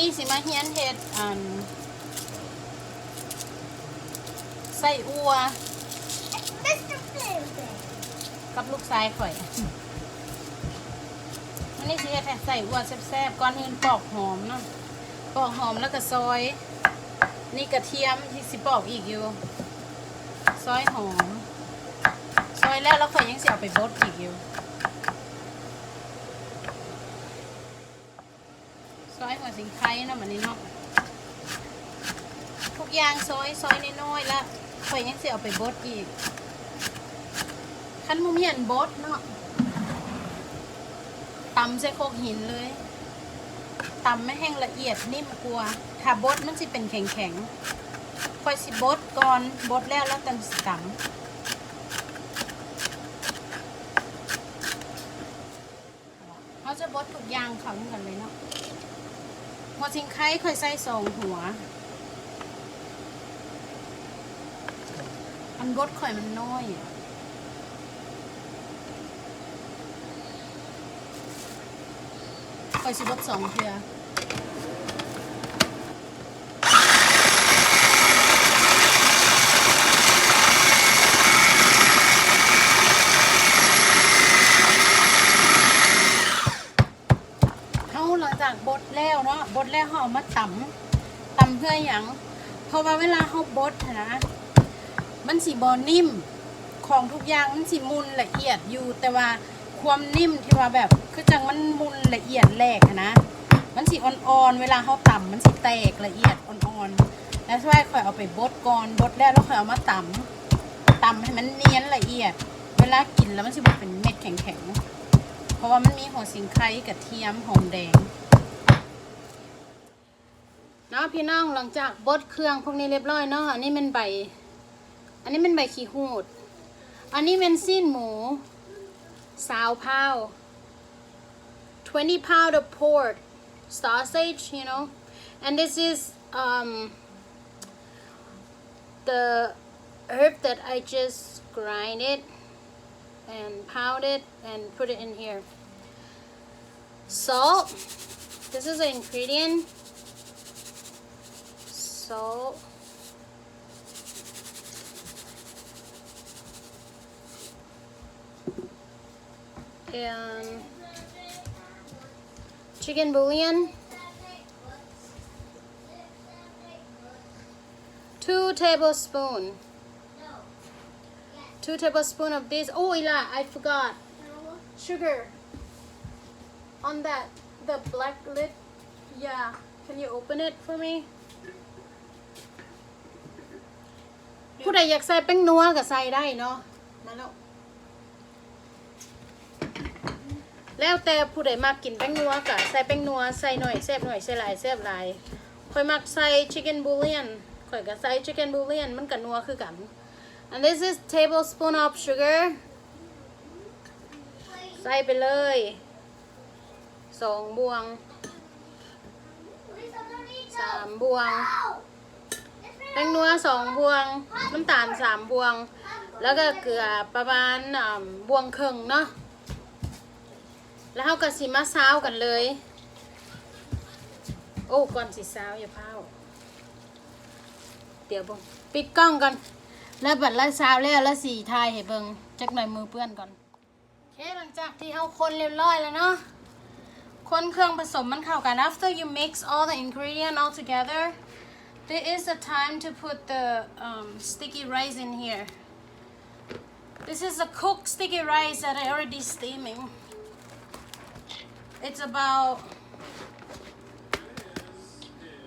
ນີ້ຊິມາຮຽນເຮັດອັນ ໄສ້ອົ່ວ ກັບລູກຊາຍຂ້ອຍ. ມື້ນີ້ຊິເຮັດໃຫ້ໄສ້ອົ່ວແຊບໆ. ກ່ອນອື່ນປອກຫອມເນາະ ປອກຫອມແລ້ວກໍຊອຍ. ນີ້ກະທຽມທີ່ຊິປອກອີກຢູ່ ຊອຍຫອມ ຊອຍແລ້ວ ແລ້ວຂ້ອຍຍັງຊິເອົາໄປບົດອີກຢູ່. ຊອຍຫົວສິງໄຄເນາະ ບັດນີ້ເນາະ ທຸກຢ່າງຊອຍ ຊອຍນ້ອຍໆ ລະຂ້ອຍຍັງຊິເອົາໄປບົດອີກ. ຄັນບໍ່ມີອັນບົດເນາະ ຕຳໃສ່ຄົກຫີນເລີຍ ຕຳໃຫ້ແຫ້ງລະອຽດ ນິ້ມກວ່າ. ຖ້າບົດມັນຊິເປັນແຂງໆ. ຂ້ອຍຊິບົດກ່ອນ ບົດແລ້ວ ແລ້ວຈັ່ງຊິຕຳ. ເຮົາຈະບົດທຸກຢ່າງເຂົ້ານຳກັນເລີຍເນາະ. ຫົວສິງໄຄຂ້ອຍໃສ່ສອງຫົວ ອັນບົດຂ້ອຍມັນນ້ອຍ ຂ້ອຍຊິບົດສອງເທື່ອ. ເຮົາຫຼັງຈາກບົດແລ້ວເນາະ ບົດແລ້ວເຮົາເອົາມາຕຳ. ຕຳເພື່ອຫຍັງ? ເພາະວ່າເວລາເຮົາບົດຫັ້ນນະ ມັນຊິບໍ່ນິ້ມ. ຂອງທຸກຢ່າງມັນຊິມຸ່ນລະອຽດຢູ່ ແຕ່ວ່າຄວາມນິ້ມທີ່ວ່າແບບ ຄືຈັ່ງມັນມຸ່ນລະອຽດແຫຼກຫັ້ນນະ ມັນຊິອ່ອນໆ ເວລາເຮົາຕຳມັນຊິແຕກລະອຽດອ່ອນໆ. That's why ຂ້ອຍເອົາໄປບົດກ່ອນ ບົດແລ້ວ ແລ້ວຂ້ອຍເອົາມາຕຳ ຕຳໃຫ້ມັນນຽນລະອຽດ ເວລາກິນແລ້ວມັນຊິບໍ່ເປັນເມັດແຂງໆ ເພາະວ່າມັນມີຫົວສິງໄຄ ກະທຽມ ຫອມແດງເນາະພີ່ນ້ອງ. ຫຼັງຈາກບົດເຄື່ອງພວກນີ້ລຽບລ້ອຍເນາະ ອັນນີ້ແມ່ນໃບ ອັນນີ້ແມ່ນໃບຂີ້ຫູດ ອັນນີ້ແມ່ນຊີ້ນໝູ ຊາວພາວ twenty pound of pork sausage, you know, and this is, um, the herb that I just grind it and pound it and put it in here. Salt. This is an ingredient. Salt. And chicken bouillon, two tablespoon, two tablespoon of this. Oh, Ila, I forgot. Sugar. On that, the black lid. Yeah. Can you open it for me? ຜູ້ໃດຢາກໃສ່ແປ້ງນົວກໍໃສ່ໄດ້ເນາະ ມາແລ້ວ ແລ້ວແຕ່ຜູ້ໃດມັກກິນແປ້ງນົວກໍໃສ່ແປ້ງນົວ ໃສ່ໜ້ອຍແຊບໜ້ອຍ ໃສ່ຫຼາຍແຊບຫຼາຍ. ຂ້ອຍມັກໃສ່ chicken bouillon ຂ້ອຍກໍໃສ່ chicken bouillon ມັນກໍນົວຄືກັນ. And this is tablespoon of sugar. ໃສ່ໄປເລີຍ ສອງບ່ວງ ສາມບ່ວງ ແປ້ງນົວສອງບ່ວງ ນ້ຳຕານສາມບ່ວງ ແລ້ວກໍເກືອປະມານ ອາ ບ່ວງເຄິ່ງເນາະ ແລ້ວເຮົາກໍຊິມາຊາວກັນເລີຍ. ໂອ້ ກ່ອນຊິຊາວ ຢ່າຟ້າວ ດຽວເບິ່ງ ປິດກ້ອງກ່ອນ ແລ້ວບັດລາຊາວແລ້ວ ລາຊິຖ່າຍໃຫ້ເບິ່ງ ຈັກໜ້ອຍມືເປື້ອນກ່ອນ. ໂອເຄ ຫຼັງຈາກທີ່ເຮົາຄົນລຽບລ້ອຍແລ້ວເນາະ ຄົນເຄື່ອງປະສົມມັນເຂົ້າກັນ. After you mix all the ingredient all together, there is a time to put the, um, sticky rice in here. This is a cooked sticky rice that I already steaming. It's about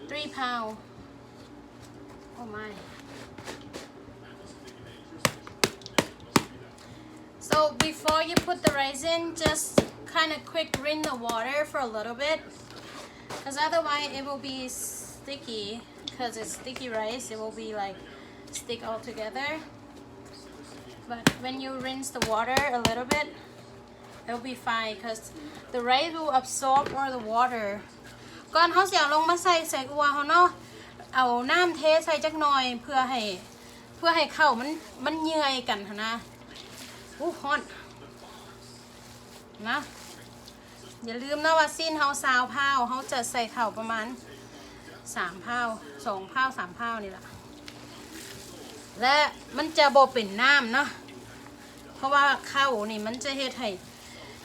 three pound. Oh my. So before you put the rice in, just kinda quick rinse the water for a little bit, 'cause otherwise it will be sticky, 'cause it's sticky rice, it will be, like, stick all together. But when you rinse the water a little bit, it'll be fine, 'cause the rice will absorb all the water. ກ່ອນເຮົາຊິເອົາລົງມາໃສ່ ໃສ່ອັ່ວເຮົາເນາະ ເອົານ້ຳເທໃສ່ຈັກໜ່ອຍ ເພື່ອໃຫ້ ເພື່ອໃຫ້ເຂົ້າມັນ ມັນເຫຍື່ອຍກັນຫັ້ນນະ. ໂອ້ ຮ້ອນນະ. ຢ່າລືມເນາະວ່າຊີ້ນເຮົາຊາວພາວ ເຮົາຈະໃສ່ເຂົ້າປະມານ ສາມພາວ ສອງພາວ ສາມພາວນີ້ລະ ແລະ ມັນຈະບໍ່ເປັນນ້ຳເນາະ ເພາະວ່າເຂົ້ານີ້ມັນຈະເຮັດໃຫ້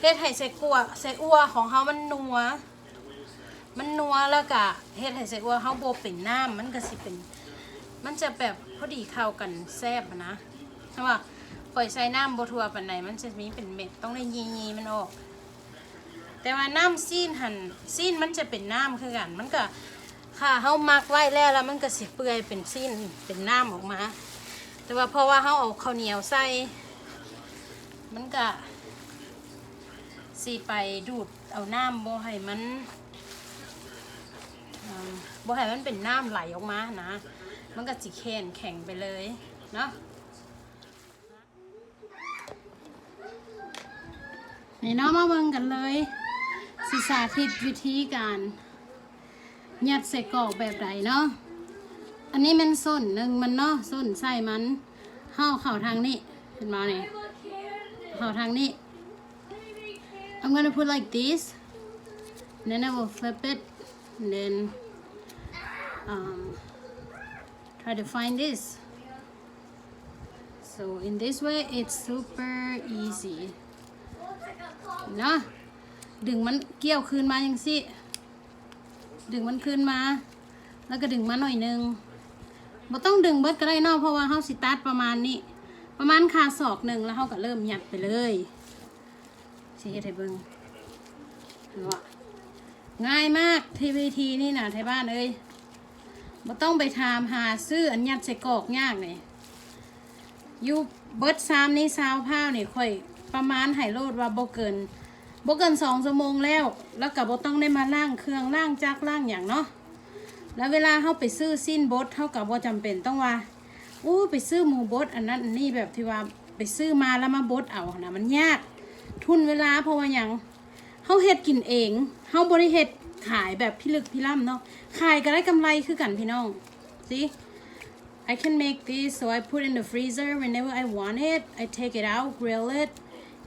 ເຮັດໃຫ້ໄສ້ກົວ ໄສ້ອົ່ວຂອງເຮົາມັນນົວ ມັນນົວ ແລ້ວກະເຮັດໃຫ້ໄສ້ອົ່ວເຮົາບໍ່ເປັນນ້ຳ ມັນກະຊິເປັນ ມັນຈະແບບພໍດີເຂົ້າກັນ ແຊບຫັ້ນນະ. ຖ້າວ່າຂ້ອຍໃສ່ນ້ຳບໍ່ທົ່ວປານໃດ ມັນຈະມີເປັນເມັດ ຕ້ອງໄດ້ຢີ່ໆມັນອອກ. ແຕ່ວ່ານ້ຳຊີ້ນຫັ້ນ ຊີ້ນມັນຈະເປັນນ້ຳຄືກັນ ມັນກະ ຖ້າເຮົາໝັກໄວ້ແລ້ວ ແລ້ວມັນກະຊິເປື່ອຍເປັນຊີ້ນ ເປັນນ້ຳອອກມາ. ແຕ່ວ່າເພາະວ່າເຮົາເອົາເຂົ້າໜຽວໃສ່ ມັນກະຊິໄປດູດເອົານ້ຳ ບໍ່ໃຫ້ມັນ ເອີ່ມ ບໍ່ໃຫ້ມັນເປັນນ້ຳໄຫຼອອກມານະ ມັນກະຊິແຂງ ແຂງໄປເລີຍເນາະ. ນີ້ເນາະ ມາເບິ່ງກັນເລີຍ ຊິສາທິດວິທີການຍັດໄສ້ກອກແບບໃດເນາະ. ອັນນີ້ແມ່ນສົ້ນໜຶ່ງມັນເນາະ ສົ້ນໄສ້ມັນ ເຮົາເຂົ້າທາງນີ້ ເຫັນບໍ່ນີ້ ເຂົ້າທາງນີ້. I'm gonna put like this, and then I will flip it, and then, um, try to find this. So in this way it's super easy ເນາະ. ດຶງມັນກ່ຽວຄືນມາຈັ່ງຊີ້ ດຶງມັນຄືນມາ ແລ້ວກະດຶງມາໜ້ອຍໜຶ່ງ ບໍ່ຕ້ອງດຶງເບິດກະໄດ້ເນາະ ເພາະວ່າເຮົາຊິຕັດປະມານນີ້ ປະມານຄາສອກໜຶ່ງ ແລ້ວເຮົາກະເລີ່ມຍັດໄປເລີຍ. ຊິເຮັດໃຫ້ເບິ່ງ ເຫັນບໍ່? ງ່າຍມາກ ທີ່ວິທີນີ້ນະ ໄທບ້ານເອີຍ ບໍ່ຕ້ອງໄປຖາມຫາຊື້ອັນຍັດໃສ່ກອກຍາກນີ້. ຢູ່ເບິດຊາມນີ້ ຊາວພາວນີ້ ຂ້ອຍປະມານໃຫ້ໂລດວ່າບໍ່ເກີນ ບໍ່ເກີນສອງຊົ່ວໂມງແລ້ວ ແລ້ວກະບໍ່ຕ້ອງໄດ້ມາລ້າງເຄື່ອງ ລ້າງຈັກ ລ້າງຫຍັງເນາະ. ແລ້ວເວລາເຮົາໄປຊື້ຊີ້ນບົດ ເຮົາກະບໍ່ຈຳເປັນຕ້ອງວ່າ ໂອ້ ໄປຊື້ໝູບົດອັນນັ້ນອັນນີ້ ແບບທີ່ວ່າໄປຊື້ມາແລ້ວມາບົດເອົາຫັ້ນນະ ມັນຍາກ ທຸ່ນເວລາ. ເພາະວ່າຫຍັງ? ເຮົາເຮັດກິນເອງ ເຮົາບໍ່ໄດ້ເຮັດຂາຍແບບພິລຶກພິລ່ຳເນາະ. ຂາຍກະໄດ້ກຳໄລຄືກັນພີ່ນ້ອງ. See, I can make this, so I put in the freezer. Whenever I want it, I take it out, grill it,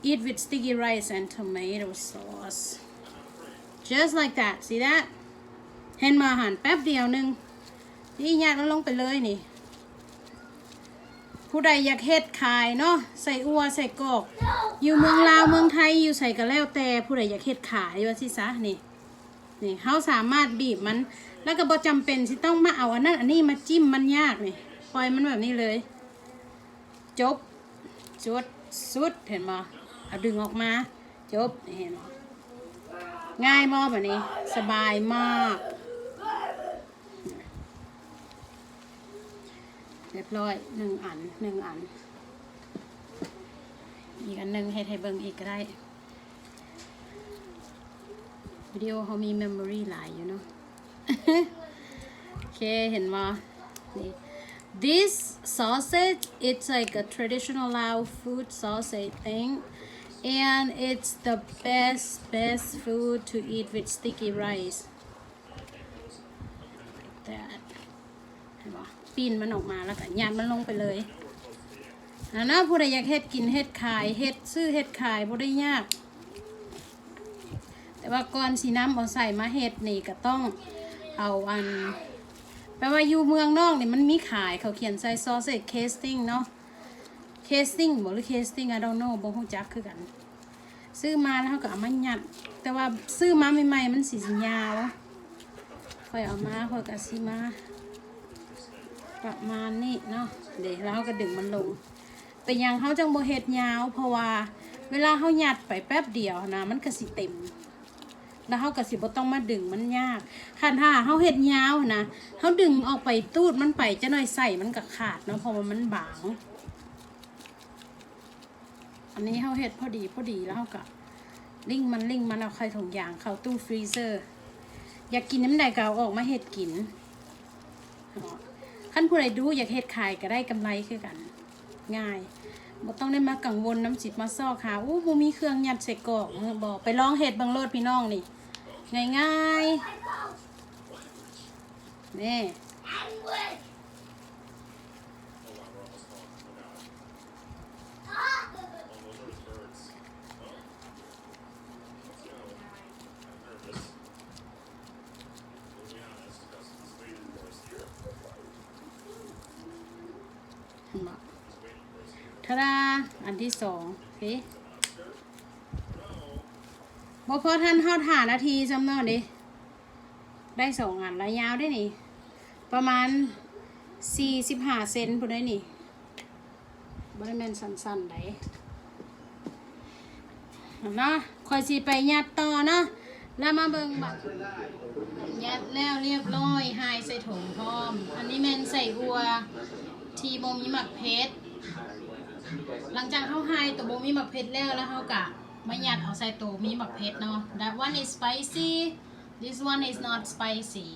eat with sticky rice and tomato sauce. Just like that. See that? ເຫັນບໍ່ຫັ້ນ? ແປັບດຽວໜຶ່ງ ນີ້ຍັດມັນລົງໄປເລີຍນີ້. ຜູ້ໃດຢາກເຮັດຂາຍເນາະ ໄສ້ອົ່ວໄສ້ກອກ ຢູ່ເມືອງລາວເມືອງໄທ ຢູ່ໃສກະແລ້ວແຕ່ ຜູ້ໃດຢາກເຮັດຂາຍວ່າຊີ້ຊະ ນີ້ ນີ້ ເຮົາສາມາດບີບມັນ ແລ້ວກະບໍ່ຈຳເປັນຊິຕ້ອງມາເອົາອັນນັ້ນອັນນີ້ມາຈິ້ມ ມັນຍາກນີ້. ປ່ອຍມັນແບບນີ້ເລີຍ ຈົບ ຈົດ ສຸດ ເຫັນບໍ່? ເອົາດຶງອອກມາ ຈົບ ເຫັນບໍ່? ງ່າຍບໍ່ບາດນີ້? ສະບາຍມາກ. ຮຽບຮ້ອຍ ໜຶ່ງອັນ ໜຶ່ງອັນ. ອີກອັນໜຶ່ງເຮັດໃຫ້ເບິ່ງອີກກະໄດ້. ວິດີໂອເຮົາມີ memory ຫຼາຍຢູ່ເນາະ. ໂອເຄ ເຫັນບໍ່? ນີ້ This sausage, it's like a traditional Lao food sausage thing, and it's the best, best food to eat with sticky rice. Like that. ເຫັນບໍ່? ປີ້ນມັນອອກມາ ແລ້ວກະຍັດມັນລົງໄປເລີຍ. ອັນນັ້ນ ຜູ້ໃດຢາກເຮັດກິນເຮັດຂາຍ ເຮັດ ຊື້ເຮັດຂາຍ ບໍ່ໄດ້ຍາກ. ແຕ່ວ່າກ່ອນຊິນຳເອົາໃສ່ມາເຮັດນີ້ ກະຕ້ອງເອົາອັນ ແປວ່າຢູ່ເມືອງນອກນີ້ມັນມີຂາຍ ເຂົາຂຽນໃສ່ sausage casing ເນາະ. Casing ບໍ່ ຫຼື casing I don't know ບໍ່ຮູ້ຈັກຄືກັນ. ຊື້ມາແລ້ວເຮົາກະເອົາມາຍັດ ແຕ່ວ່າຊື້ມາໃໝ່ໆມັນຊິຍາວ. ຂ້ອຍເອົາມາ ຂ້ອຍກະຊິມາປະມານນີ້ເນາະ ເດ ແລ້ວເຮົາກະດຶງມັນລົງ. ເປັນຫຍັງເຮົາຈັ່ງບໍ່ເຮັດຍາວ? ເພາະວ່າເວລາເຮົາຍັດໄປແປັບດຽວຫັ້ນນະ ມັນກະຊິເຕັມ ແລ້ວເຮົາກະຊິບໍ່ຕ້ອງມາດຶງ ມັນຍາກ. ຄັນຖ້າເຮົາເຮັດຍາວຫັ້ນນະ ເຮົາດຶງອອກໄປ ຕູດມັນໄປ ຈັກໜ້ອຍໄສ້ມັນກະຂາດເນາະ ເພາະວ່າມັນບາງ. ອັນນີ້ເຮົາເຮັດພໍດີພໍດີ ແລ້ວເຮົາກະລິ້ງມັນ ລິ້ງມັນ ເອົາໃສ່ຖົງຢາງເຂົ້າຕູ້ freezer. ຢາກກິນຍາມໃດກະເອົາອອກມາເຮັດກິນ. ຄັນຜູ້ໃດດຸຢາກເຮັດຂາຍກະໄດ້ກຳໄລຄືກັນ ງ່າຍ ບໍ່ຕ້ອງໄດ້ມາກັງວົນນຳ ຊິມາຊອກຫາ ໂອ້ ບໍ່ມີເຄື່ອງຍັດໃສ່ກອກ ເອີ ບໍ່ ໄປລອງເຮັດເບິ່ງໂລດພີ່ນ້ອງ ນີ້ງ່າຍໆ ນີ້. ຕາດາ ອັນທີສອງເດ້ ບໍ່ພໍທັນຮອດຫ້ານາທີຊ້ຳເນາະເດ້. ໄດ້ສອງອັນລະ ຍາວເດ້ນີ້ ປະມານສີ່ສິບຫ້າເຊັນພຸ້ນເດ້ນີ້ ບໍ່ໄດ້ແມ່ນສັ້ນໆໃດເນາະ. ຂ້ອຍຊິໄປຍັດຕໍ່ເນາະ ແລ້ວມາເບິ່ງບັດ ຍັດແລ້ວລຽບຮ້ອຍ ຫາຍໃສ່ຖົງພ້ອມ. ອັນນີ້ແມ່ນໄສ້ອົ່ວທີ່ບໍ່ມີໝາກເຜັດ. ຫຼັງຈາກເຮົາຫາຍໂຕບໍ່ມີໝາກເຜັດແລ້ວ ແລ້ວເຮົາກະມາຍັດເອົາໃສ່ໂຕມີໝາກເຜັດເນາະ. That one is spicy. This one is not spicy.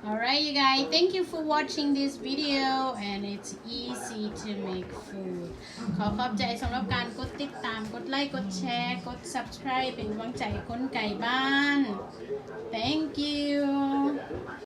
Alright, you guys, thank you for watching this video, and it's easy to make food. ຂໍຂອບໃຈສຳລັບການກົດຕິດຕາມ, ກົດໄລ, ກົດແຊ, ກົດ subscribe ເປັນກຳລັງໃຈຄົນໄກບ້ານ. Thank you.